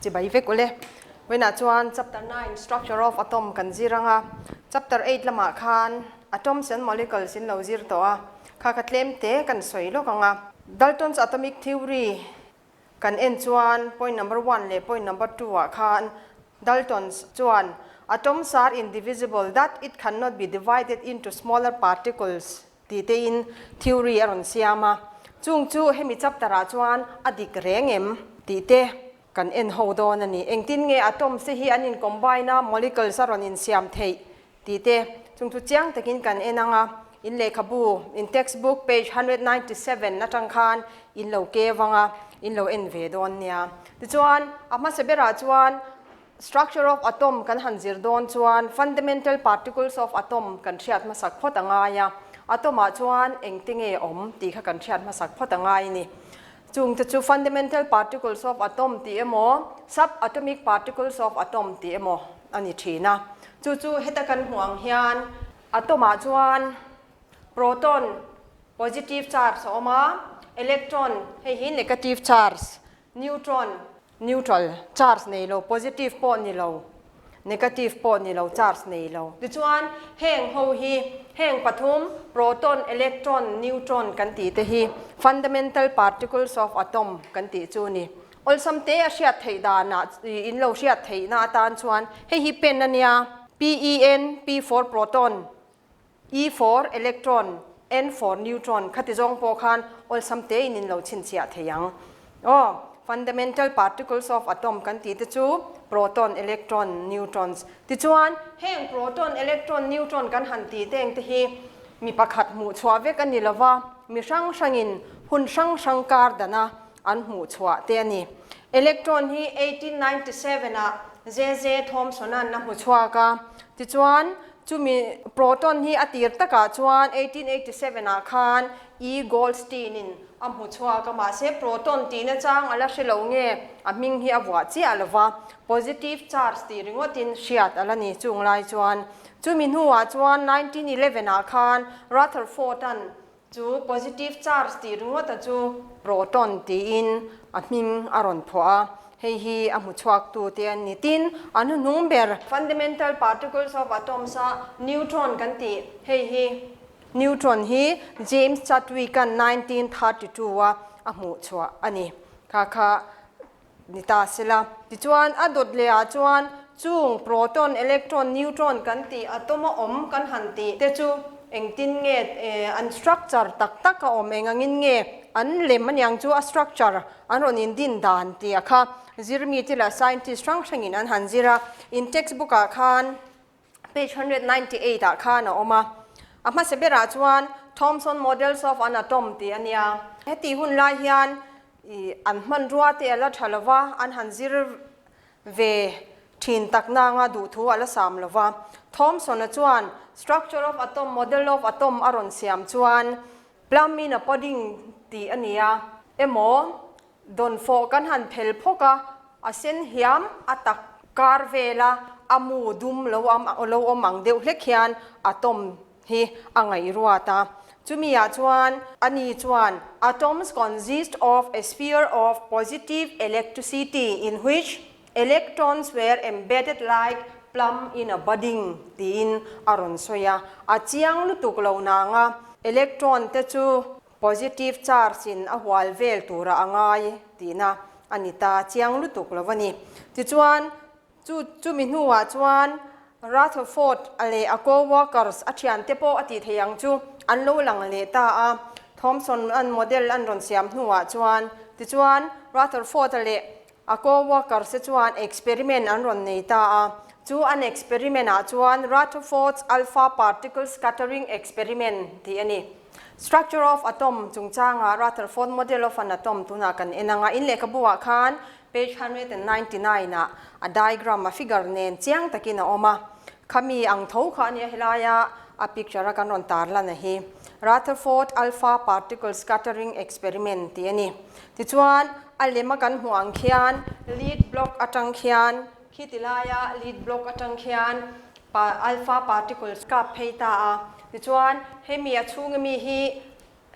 Chibai vek ule. Vawiinah chuan Chapter 9 Structure of Atom kan zir ang a, Chapter 8 lamah khan Atoms and Molecules in lo zir tawh a, kha kha tlem te kan sawi lawk ang a. Dalton's Atomic Theory kan en chuan point number one leh point number two ah khan Dalton's chuan Atoms are indivisible that it cannot be divided into smaller particles tih tein theory a rawn siam a, chung chu hemi chapter ah chuan a dik reng em tih te kan en ho dawn a ni. Engtin nge atoms te hi an in combine a, molecules a rawn insiam theih tih te chung chu chiang takin kan en ang a, in lehkhabu, in textbook page 197 atang khan in lo keu ang a, in lo en ve dawn nia. Tichuan a hmasa berah chuan Structure of atom kan han zir dawn chuan fundamental particles of atom kan hriat hmasak phawt a ngai a, atom ah chuan engte nge awm tih kha kan hriat hmasak phawt a ngai a ni. Chung te chu fundamental particles of atom tih emaw, subatomic particles of atom tih emaw a ni thin a. Chu chu heta kan hmuh ang hian atom ah chuan proton positive charge a awm a, electron hei hi negative charge, neutron Neutral, charge nei lo, positive pawh ni lo, negative pawh ni lo, charge nei lo. Tichuan, heng ho hi, heng pathum, proton, electron, neutron kan tih te hi fundamental particles of atom kan tih chu ni. Awlsam te a hriat theih danah, in lo hriat theihna atan chuan hei hi pen a nia, PEN, P for proton, E for electron, N for neutron khati zawng pawh khan awlsam tein in lo chhinchhiah thei ang. Aw, fundamental particles of atom kan tih te chu proton, electron, neutrons. Tichuan, heng proton, electron, neutron kan han tih te engte hi mi pakhat hmuh chhuah vek a ni lo va, mi hrang hrangin hun hrang hrang kar dana an hmuh chhuah te a ni. Electron hi 1897 ah JJ Thomson-a'n a hmu chhuak a, tichuan chumi proton hi a tir takah chuan 1887 ah khan E. Goldstein-in a hmu chhuak a, mahse proton tihna chang a la hre lo nge a hming hi a vuah chiah lo va, positive charge tih ringawtin hriat a la ni chung lai chuan. Chumi hnuah chuan 1911 ah khan Rutherford-a'n Chu positive charge tih ringawta chu proton tiin a hming a rawn phuah a, hei hi a hmu chhuaktu te an ni. Tin, a hnuhnung ber fundamental particles of atoms a neutron kan tih hei hi neutron hi James Chadwick-a'n 1932 a a hmuh chhuah a ni. Kha kha ni ta sela. Tichuan, a dawt leh ah chuan chung proton, electron, neutron kan tih atom a awm kan han tih te chu engtin nge an structure tak tak a awm, eng angin nge an lem aniang chu a structure an rawn indin dan tih a kha zirmi te leh scientist hrang hrangin an han zir a. In textbook ah khan page 198 ah khan a awm a. A hmasa berah chuan Thomson models of an atom tih a nia. Heti hun lai hian I an hmanrua te a la tha lova, an han zir ve thin tak nanga duhthu a la sam lova. Thomson-a chuan Structure of Atom, Model of Atom a rawn siam chuan plum in a pudding tih a ni a, emaw dawnfawh kan han phel phawk a, a sen hiam a tak kar vela a mu dum lo lo awm ang deuh hlek hian atom hi a ngaihruat a. Chumi ah chuan ani chuan atoms consist of a sphere of positive electricity in which electrons were embedded like plum in a budding tiin a rawn sawi a. A chiang lutuk lo nang a, electron te chu positive charge in a hual vel tura a ngai tihna a ni ta chiang lutuk lo a ni. Tichuan Chu chumi hnuah chuan Rutherford a leh a co-workers a thiante pawh a tih theih ang chu an lo lang leh ta a. Thomson an model an rawn siam hnuah chuan tichuan Rutherford a leh a co-workers te chuan experiment an rawn nei ta a. Chu an experiment ah chuan Rutherford's alpha particle scattering experiment tih a ni. Structure of atom chungchangah Rutherford model of an atom tunah kan en ang a, in lehkhabu ah khan Page 199 ah a diagram, a figure nen chiang takin a awm a. Khami ang tho kha a nia helaia a picture a kan rawn tar lan a hi. Rutherford Alpha Particle Scattering Experiment tih a ni. Tichuan a lem a kan hmuh ang khian lead block atang khian khi ti laia lead block atang khian alpha particles kap phei ta a. Tichuan hemi a chhung ami hi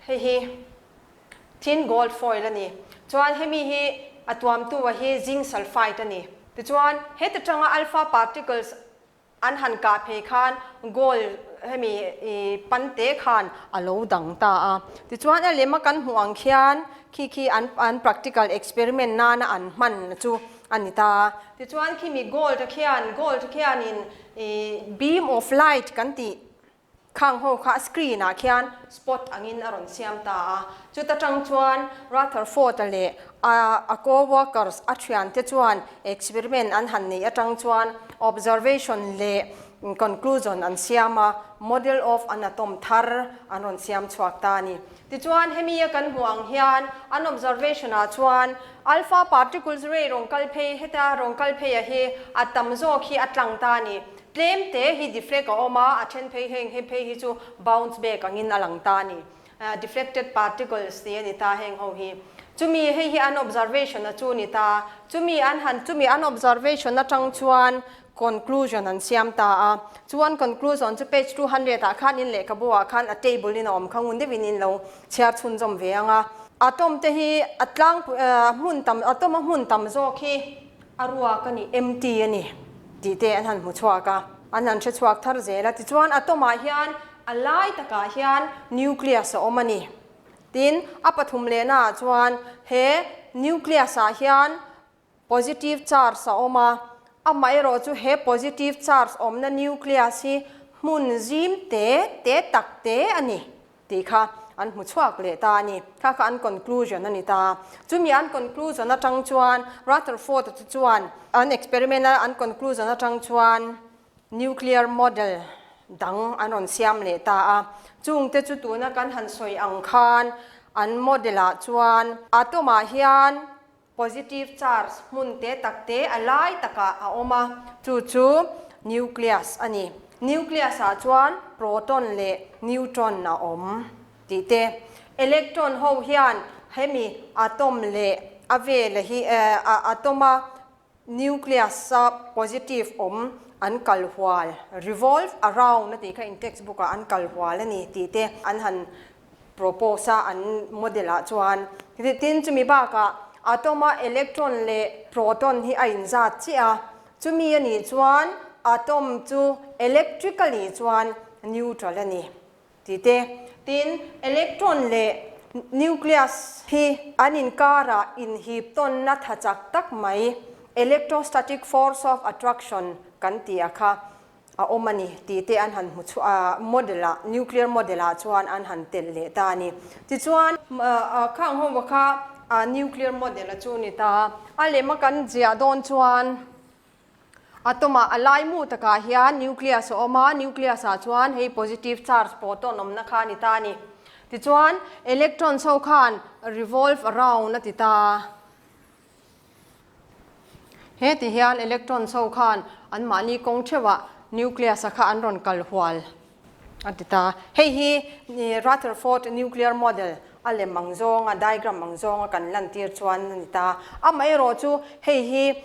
hei hi Thin gold foil a ni. Chuan hemi hi A tuamtu a hi zinc sulfide a ni. Tichuan, heta tanga alpha particles an han kah phei khan gold hemi pante khan a lo dang ta a. Tichuan, a lema kan hmuh ang khian khi khi an an practical experiment nana an hman chu a ni ta. Tichuan, khimi gold khian gold khianin beam of light kan tih Khang ho kha screen ah khian spot angin a rawn siam ta a, chuta tang chuan Rutherford-a leh a a co-workers a thiante chuan experiment an han neih atang chuan observation leh conclusion an siam a, model of an atom thar an rawn siam chhuak ta a ni. Tichuan hemi a kan hmuh ang hian an observation ah chuan alpha particles ray rawn kal phei heta rawn kal phei a hi a tam zawk hi a tlang ta a ni. Tlem te hi deflect a awm a, a then phei heng he phei hi chu bounce back angin a lang ta a ni. Deflected particles tih a ni ta heng ho hi. Chumi hei hi an observation a chu ni ta. Chumi an han chumi an observation atang chuan conclusion an siam ta a. Chuan conclusion chu page 200 ah khan in lehkhabu ah khan a table in a awm kha ngun deuhin in lo chhiar chhunzawm ve ang a. Atom te hi a tlang hmun tam atom a hmun tam zawk hi A ruak a ni, empty a ni tih te an han hmu chhuak a, an han hre chhuak thar zel a. Tichuan atom ah hian a lai takah hian nucleus a awm a ni. Tin, a pathum lehna ah chuan he nucleus ah hian positive charge a awm a, amaherawh chu he positive charge awmna nucleus hi hmun zim te te tak te a ni. Tih kha an hmu chhuak leh ta a ni. Kha kha an conclusion a ni ta. Chumi an conclusion atang chuan Rutherford-a chu chuan an experiment a an conclusion atang chuan nuclear model dang an rawn siam leh ta a. Chungte chu tuna kan han sawi ang khan an model ah chuan atom ah hian Positive charge hmun te tak te a lai takah a awm a, chu chu nucleus a ni. Nucleus ah chuan proton leh neutron a awm tih te. Electron ho hian hemi atom leh a vela hi atom a nucleus a positive awm an kal hual, revolve around a tih kha in textbook ah an kal hual a ni tih te an han propose a an model ah chuan tin chumi bakah atom a electron leh proton hi a inzat chiah a, chumi a nih chuan atom chu electrically chuan neutral a ni tih te. Tin, electron leh nucleus hi an inkarah inhip tawnna tha chak tak mai electrostatic force of attraction kan tih a kha a awm a ni tih te an han hmu chhuah a, model ah, nuclear model ah chuan an han telh leh ta a ni. Tichuan, khang ho kha nuclear model a chu ni ta. A lem a kan ziah dawn chuan atom ah a laimu takah hian nucleus a awm a, nucleus ah chuan hei positive charge proton awmna kha a ni ta a ni. Tichuan, electrons ho khan revolve around a ti ta. He ti hian electrons ho khan anmahni kawng theuhah nucleus a kha an rawn kal hual a ti ta. Hei hi Rutherford nuclear model a lem ang zawnga diagram ang zawnga kan lantir chuan a ni ta. Amaherawh chu hei hi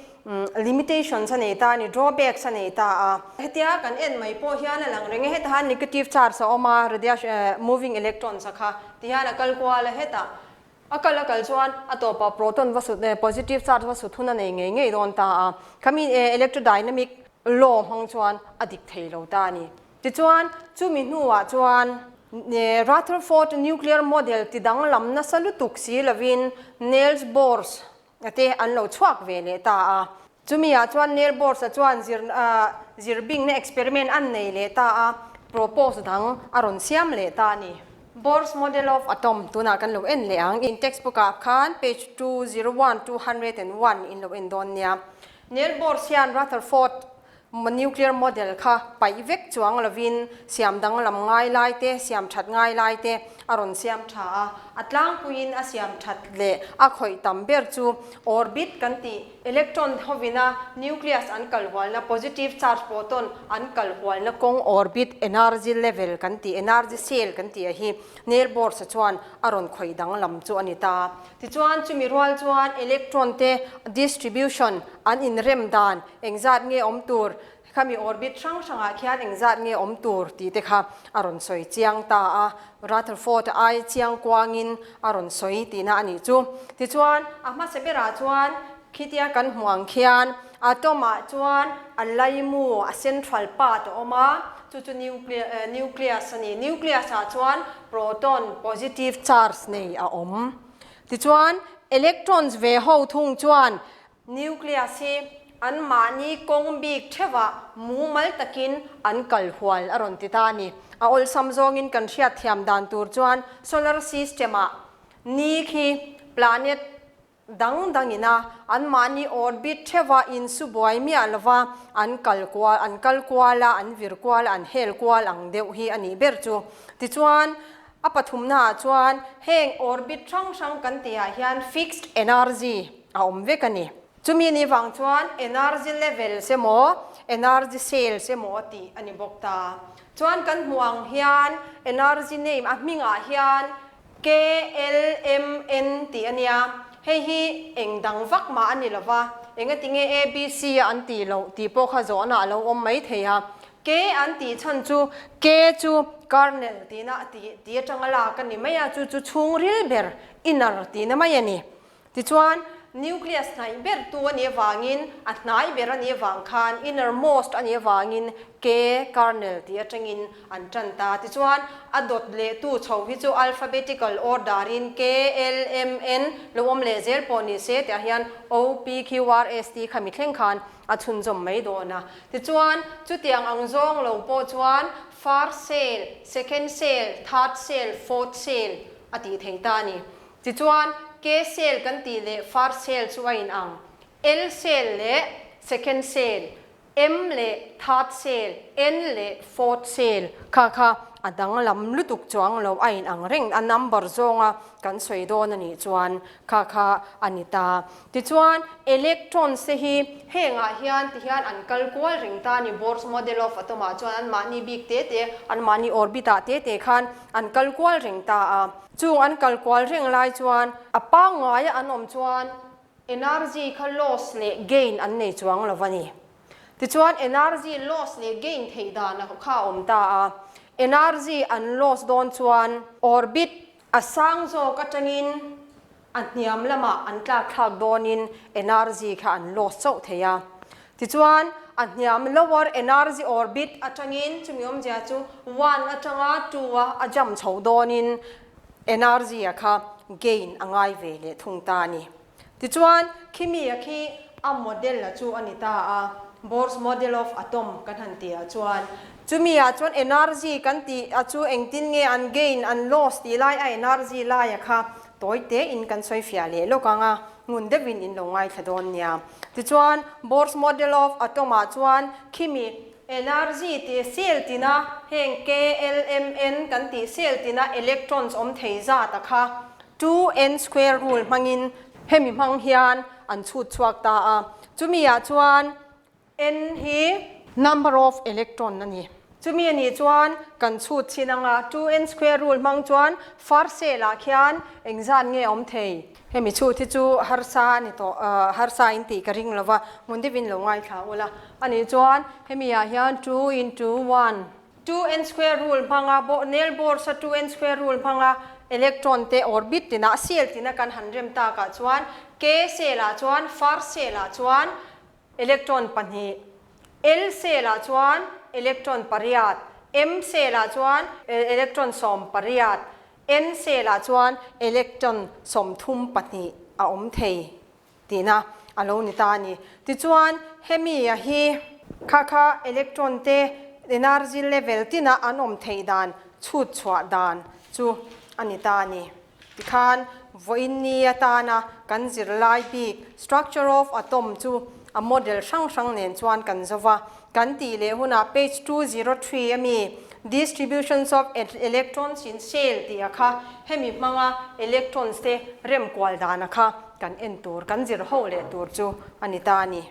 limitations a nei ta a ni, drawbacks a nei ta a. Hetia kan en mai pawh hian a lang reng e, hetah hian negative charge a awm a, radiation moving electrons a kha ti hian a kal kual a hetah. A kal a kal chuan a tawpah proton va sut positive charge va sut hun a nei ngei ngei dawn ta a, khami electrodynamic law hmang chuan a dik thei lo ta a ni. Tichuan, chumi hnuah chuan Rutherford nuclear model ti danglam nasa lutuk si lovin Niels Bohr te an lo chhuak ve leh ta a. Chumi ah chuan Niels Bohr a chuan zir zirbingna experiment an nei leh ta a, propose dang a rawn siam leh ta a ni. Bohr's model of atom tunah kan lo en leh ang. In textbook ah khan page 201, 201 in lo en dawn nia. Niels Bohr hian Rutherford Nuclear model kha paih vek chuang lovin siam danglam ngai lai te, siam that ngai lai te a rawn siam tha a. A tlangpuiin a siam that leh a khawih tam ber chu orbit kan tih, electron hovina nucleus an kal hualna, positive charge proton an kal hualna kawng orbit energy level kan tih, energy shell kan tih a hi Niels Bohr chuan a rawn khawih danglam chu a ni ta. Tichuan chumi rual chuan electron te distribution an inrem dan Engzat nge awm tur? Khami orbit hrang hrangah khian engzat nge awm tur tih te kha a rawn sawi chiang ta a, Rutherford ai chiang kuangin a rawn sawi tihna a nih chu. Tichuan, a hmasa berah chuan khitia kan hmuh ang khian atom ah chuan a laimu, a central part a awm a, chu chu nucleus a ni. Nucleus ah chuan proton positive charge nei a awm. Tichuan, electrons ve ho thung chuan Nucleus hi anmahni kawng bik theuhah mumal takin an kal hual a rawn ti ta a ni. A awlsam zawngin kan hriat thiam dan tur chuan solar system-ah ni khi planet dang dangina anmahni orbit theuhah insu buai miah lova an kal kual an kal kual a, an vir kual a, an hel kual ang deuh hi a nih ber chu. Tichuan, a pathumnaah chuan heng orbit hrang hrang kan tihah hian fixed energy, a awm vek a ni. Chumi ni vang chuan energy levels emaw energy cells emaw tih a ni bawk ta. Chuan kan hmuh ang hian energy name a hmingah hian KLMN tih a nia. Hei hi eng dang vak mah a ni lo va, engatinge ABC a an tih loh tih pawh kha zawhna a lo awm mai thei a. K an tih chhan chu K chu kernel tihna tih atanga lak a ni mai a, chu chu chhungril ber inner tihna mai a ni. Tichuan, nucleus hnaih ber tu a nih avangin, a hnai ber a nih avang khan, innermost a nih avangin K kernel tih atangin an tan ta. Tichuan, a dawt leh tu chho hi chu alphabetical order in K, L, M, N lo awm leh zel pawh ni se tiah hian O, P, Q, R, S, T kha mi thleng khan a chhunzawm mai dawn a. Tichuan, chutiang ang zawng lo pawh chuan first cell, second cell, third cell, fourth cell a tih thei ta a ni. Tichuan, K cell kan tih leh first cell chu a inang. L cell leh second cell, M leh third cell, N leh fourth cell kha kha a danglam lutuk chuang lo a inang reng a number zawnga kan sawi dawn a nih chuan kha kha a ni ta. Tichuan, electrons te hi hengah hian tihian an kal kual reng ta a ni. Bohr's model of atom ah chuan anmahni bik te te, anmahni orbit ah te te khan an kal kual reng ta a. Chung an kal kual reng lai chuan a pangngaia an awm chuan energy kha loss leh gain an nei chuang lo a ni. Tichuan energy loss leh gain theih dan kha a awm ta a. Energy an loss dawn chuan orbit a sang zawk atangin a hniam lamah an tlak thlak dawnin energy kha an loss chauh thei a. Tichuan, a hniam lower energy orbit atangin chumi awmzia chu one atanga two a a jump chho dawnin energy a kha gain a ngai ve leh thung ta a ni. Tichuan, khimi a khi a model a chu a ni ta a, Bohr's model of atom kan han tih ah chuan. Chumi ah chuan energy kan tih a chu engtin nge an gain an loss tih lai a energy lai a kha Tawi tein kan sawi fiah leh lawk ang a, ngun deuhin in lo ngaithla dawn nia. Tichuan, Bohr's model of atom ah chuan khimi energy tih cell tina heng K, L, M, N kan tih cell tina electrons awm thei zat a kha 2n square rule hmangin hemi hmang hian an chhut chhuak ta a. Chumi ah chuan N hi number of electron a ni. Chumi a nih chuan kan chhut chhin anga 2n square rule hmang chuan first cell ah khian engzat nge awm thei? Hemi chhut hi chu harsa a ni tawh, harsa in tih ka ring lova, hmun deuhin lo ngaithla ula. A nih chuan hemi ah hian 2 into 1. 2n square rule hmanga nail boards a 2n square rule hmanga electron te orbit tina cell tina kan han rem takah chuan K cell ah chuan first cell ah chuan Electron pahnih, L cell ah chuan electron pariat, M cell ah chuan electron 18, N cell ah chuan electron 32 a awm thei tihna a lo ni ta a ni. Tichuan hemi a hi kha kha electron te energy level tina an awm theih dan chhut chhuah dan chu a ni ta a ni. Tikhan vawiin ni atana kan zirlai bik structure of atom chu a model hrang hrang nen chuan kan zo va. Kan tih leh hunah page 203 ami distributions of electrons in shell tih a kha hemi hmanga electrons te rem kual dan a kha kan en tur kan zir ho leh tur chu a ni ta a ni.